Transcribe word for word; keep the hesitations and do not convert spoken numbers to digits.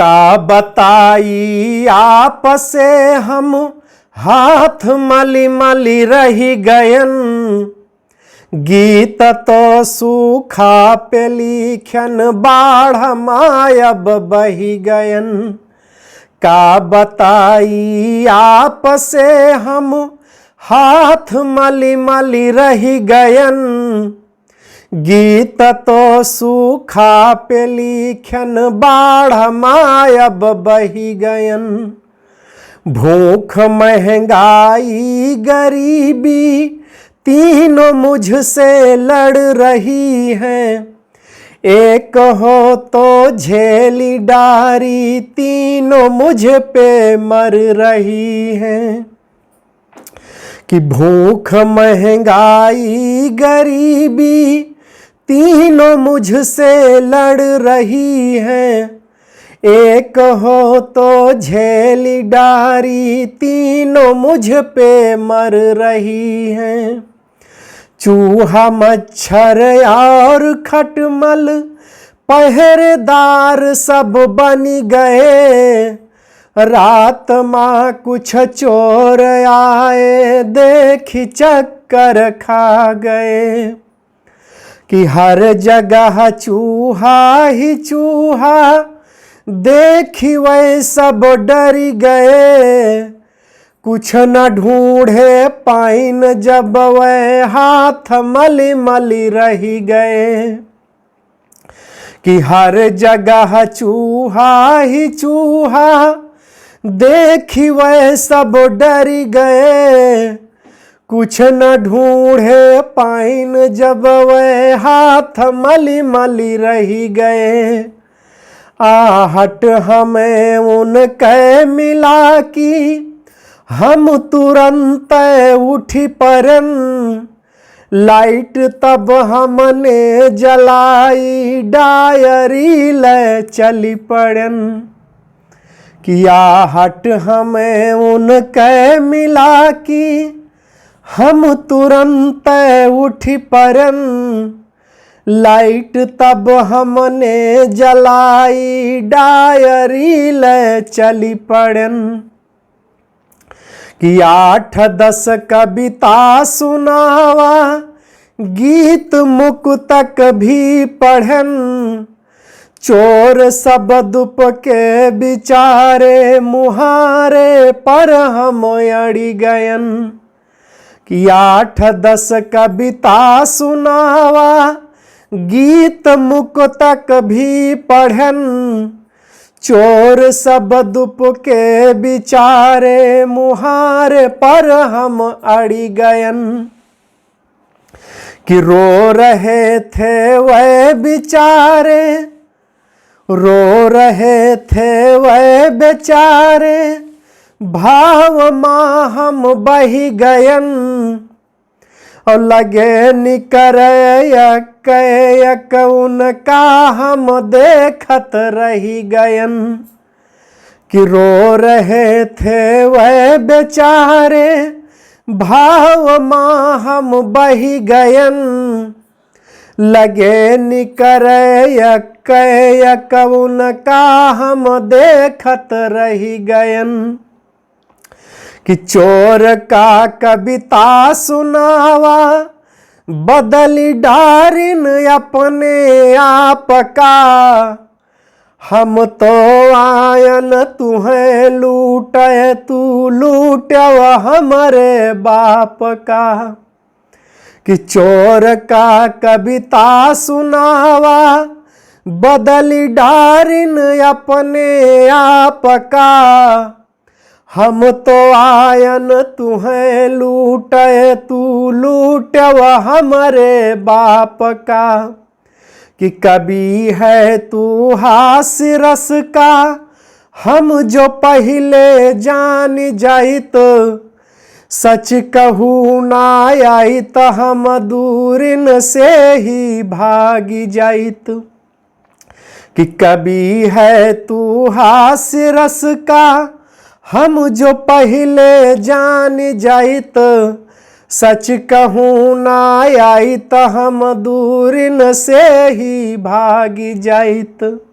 का बताई आपसे हम हाथ मली मली रहि गयन। गीत तो सूखा पे लिख्यन, बाढ़ मा अब बहि गयन। का बताई आपसे हम हाथ मली मली रहि गयन। गीत तो सूखा पे लिख्यन, बाढ़ मा अब बहि गयन। भूख महंगाई गरीबी तीनों मुझसे लड़ रही हैं। एक हो तो झेली डारी, तीनों मुझ पे मर रही हैं। कि भूख महंगाई गरीबी तीनों मुझसे लड़ रही हैं। एक हो तो झेली डारी, तीनों मुझ पे मर रही हैं। चूहा मच्छर और खटमल पहरेदार सब बनि गए। रात मा कुछ चोर आए, देखि चक्कर खा गए। कि हर जगह चूहा ही चूहा, देखि वै सब डरि गए। कुछ न ढूंढे पाइन जब वै, हाथ मली मली रहि गए। कि हर जगह चूहा ही चूहा, देखि वै सब डरि गए। कुछ न ढूंढे पाइन जब वै, हाथ मली मली रहि गए। आहट हमें उनके मिला कि हम तुरंत उठि पड़न। लाइट तब हमने जलाई, डायरी लै चलि पड़न। कि आहट हमें उनके मिला कि हम तुरंत उठि पड़न। लाइट तब हमने जलाई, डायरी लै चलि पड़न। कि आठ दस कविता सुनावा, गीत मुक्तक भी पढ़न। चोर सब दुप के बिचारे, मुहारे पर हम अड़ि गयन। कि आठ दस कविता सुनावा, गीत मुक्तक भी पढ़न। चोर सब दुप के बिचारे, मुहारे पर हम अड़ि गयन। कि रो रहे थे वै बिचारे, रो रहे थे वै बेचारे, भाव मा हम बहि गयन। और लगे निकरे यक यक उनका हम देखत रहि गयन। कि रो रहे थे वै बेचारे, भाव मा हम बहि गयन। लगे निकरे यक यक उनका हम देखत रहि गयन। कि चोर का कविता सुनावा, बदलि डारिन अपने आप का। हम तो आयन तुहैं लूटे, तू लूट्यव हमरे बाप का। कि चोर का कविता सुनावा, बदलि डारिन अपने आप का। हम तो आयन तुहैं लूटे, तू लूट्यव हमरे बाप का। कि कवि है तू हास्य रस का, हम जो पहिले जानि जाइत। सच कहूँ ना आइत, हम दूरिन से ही भागि जाइत। कि कवि है तू हास्य रस का, हम जो पहिले जानि जाइत। सच कहूँ ना आइत, हम दूरिन से ही भागि जाइत।